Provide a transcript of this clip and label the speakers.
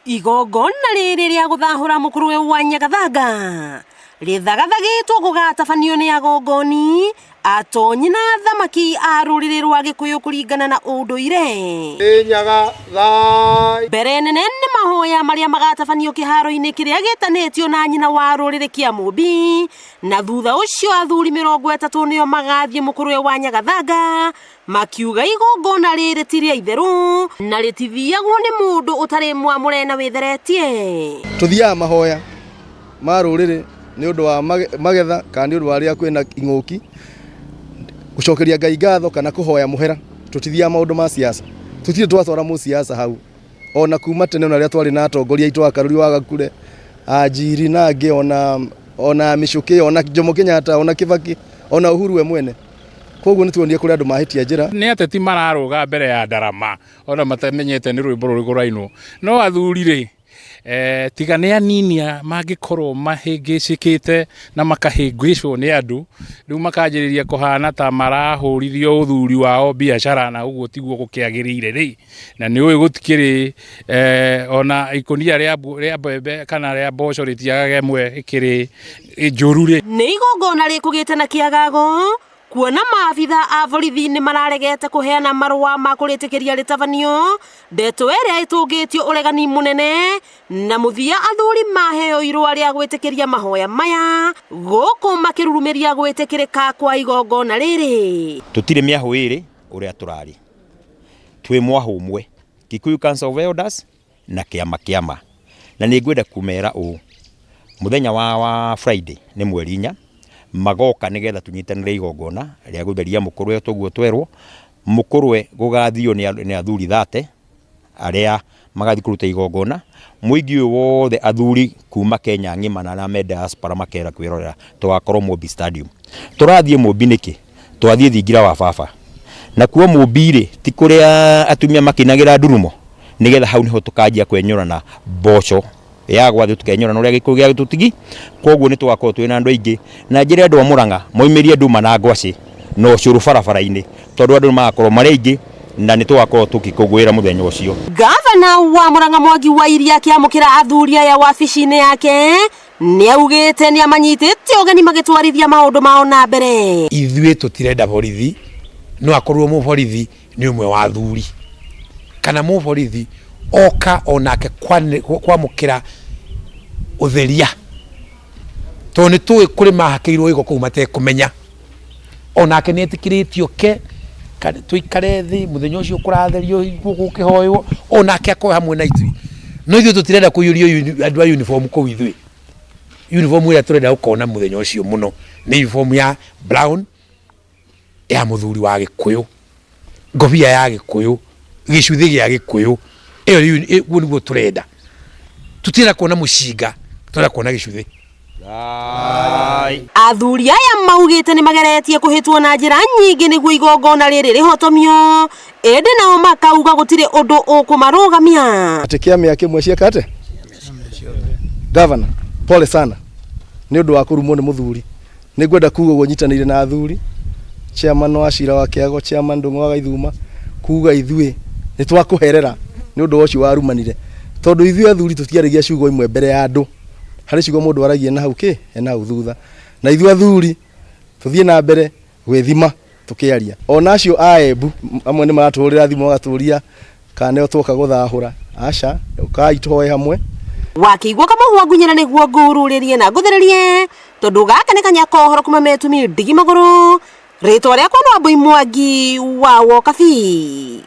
Speaker 1: Igongona rĩrĩ rĩa gũthahũra mũkũrwe wa Nyagathanga rĩthagathagĩtwo gũgatabanio nĩ agongoni, atonyi na athamaki a rũrĩrĩ rwa Gĩkũyũ kũringana na ũndũire. Mbere nene nĩ mahoya marĩa magatabanio kĩharo-inĩ kĩrĩa gĩtanĩtio na nyina wa rũrĩrĩ kĩa Mũmbi, na thutha ũcio athuri 30 nĩo magathiĩ mũkũrwe wa Nyagathanga makiuga igongona rĩrĩ ti rĩa itherũ na rĩtithiagwo nĩ mũndũ ũtarĩ mwamũre na wĩtheretie.
Speaker 2: Tũthiaga mahoya ma rũrĩrĩ nĩ ũndũ wa magetha kana nĩ ũndũ wa rĩrĩa kwĩna ing'ũki, gũcokeria Ngai ngatho kana kũhoya mũhera. Tũtithiaga maũndũ ma siasa, tũtirĩ twatwara mũsiasa hau ona kuma tene, ona rĩrĩa twarĩ na atongoria aitũ a Karuri wa Gakure, Anjiri na angĩ, ona Mĩchũkĩ, ona Jomo Kenyatta, ona Kibaki, ona Uhuru we mwene. Koguo nĩ tuonire kũrĩ andũ mahĩtia njĩra.
Speaker 3: Nĩ ateti mararũga mbere ya ndarama ona matamenyete nĩ rwĩmbo rũrĩkũ rũrainwo. No athuri rĩ, tiga nĩ anini mangĩkorwo mahĩngĩcĩkĩte na makahĩngĩcwo nĩ andũ, rĩu makanjĩrĩria kũhana ta marahũrithio ũthuri wao biacara na ũguo tiguo gũkĩagĩrĩire rĩ. Na nĩ ũĩ gũtikĩrĩ ona ikũnia rĩa mbembe kana rĩa mboco rĩtiagaga ĩmwe ĩkĩrĩ njũru rĩ.
Speaker 1: Nĩ igongona rĩkũgĩte na kĩagago kuona maabitha a borithi nĩ mararegete kũheana marũa ma kũrĩtĩkĩria rĩtabanio, ndeto ĩrĩa ĩtũngĩtio ũregani mũnene na mũthia athuri maheo irũa rĩa gwĩtĩkĩria mahoya maya gũkũ makĩrurumĩria gwĩtĩkĩrĩka kwa igongona rĩrĩ.
Speaker 4: Tũtirĩ mĩahũ ĩrĩ ũrĩa tũrarĩ, twĩ mwahũ ũmwe, Kikuyu Council of Elders na kĩama kĩama. Na nĩ ngwenda kũmera ũũ, mũthenya wa Friday nĩ mweri 4, magoka nĩgetha tũnyitanĩre igongona rĩa gũtheria mũkũrwe toguo twerwo, mũkũrwe gũgathio nĩ athuri 30 arĩa magathiĩ kũruta igongona, mũingĩ ũyũ wothe athuri kuma Kenya ng'ima na arĩa me diaspora makera kwĩrorera tũgakorwo Mũmbi Stadium. Tũrathiĩ Mũmbi nĩkĩ? Twathiĩ thingira wa baba. Nakuo Mũmbi rĩ, ti kũrĩa atumia makĩinagĩra ndurumo? Nĩgetha hau nĩho tũkanjia kwenyũrana mboco ya gwa thĩ tũkenyũrana ũrĩa gĩkũyũ gĩa gĩtũtigi. Koguo nĩ tũgakorwo twĩna andũ aingĩ. Na njĩre andũ a Mũrang'a moimĩrie nduma na ngwacĩ na ũcũrũ barabara-inĩ tondũ andũ nĩ magakorwo marĩ aingĩ na nĩ tũgakorwo tũgĩkũngũĩra mũthenya ũcio.
Speaker 1: Gavana wa Mũrang'a Mwangi wa Iria akĩamũkĩra athuri aya wabici-inĩ yake nĩ augĩte nĩ amanyitĩte ũgeni magĩtwarithia maũndũ mao na mbere.
Speaker 5: Ithuĩ tũtirenda borithi, no akorwo mũborithi nĩ ũmwe wa athuri kana mũborithi oka onake kwamũkĩra ũtheria, tondũ nĩ tũĩ kũrĩ mahakĩirwo gĩko kũu matekũmenya, onake nĩ etĩkĩrĩtio oke tũikare thĩ mũthenya ũcio kũratherio gũkĩhoywo, onake akorwo hamwe na ithuĩ. No ithuĩ tũtirenda kũiyũria andũ a uniform kũu ithuĩ. Uniform ĩrĩa tũrenda gũkona mũthenya ũcio mũno nĩ uniform ya brown ya mũthuri wa Gĩkũyũ, ngobia ya Gĩkũyũ, gĩcuthĩ gĩa Gĩkũyũ, ĩyo ũguo nĩguo tũrenda. Tũtirenda kuona mũcinga, tũrenda kuona gĩcuthĩ.
Speaker 1: Athuri aya maugĩte nĩ mageretie kũhĩtwo na njĩra nyingĩ nĩguo igongona rĩrĩ rĩhotomio, ĩndĩ nao makauga gũtirĩ ũndũ ũkũmarũgamia.
Speaker 2: Atĩ kĩamĩa kĩmwe cieka atĩ? Governor, pole sana nĩ ũndũ wa kũrumwo nĩ mũthuri. Nĩ ngwenda kuga ũguo nyitanĩire na athuri, chairman wa cira wa Kĩago, chairman Ndung'u wa Gaithuma, kuga ithuĩ nĩ twakũherera nĩ ũndũ wa ũcio warumanire. Tondũ ithuĩ athuri tũtiaragia ciugo imwe mbere ya andũ. Harĩ ciugo mũndũ aragia na hau kĩ, na hau thutha. Na ithuĩ athuri tũthiĩ na mbere gwĩthima tũkĩaria. Ona acio a Embu amwe nĩ maratũhũrĩra thimũ magatũria kana nĩo twoka gũthahũra. Aca, ũkai tũhoe hamwe.
Speaker 1: Wakĩigua kamũhwa ngunyĩra nĩguo ngũrurĩrie na ngũthĩrĩrie tondũ gaka nĩ kanya kohoro kuma metumi ndigi magũrũ. Rĩtwa rĩakwa no Wambui Mwangi wa Wokabi.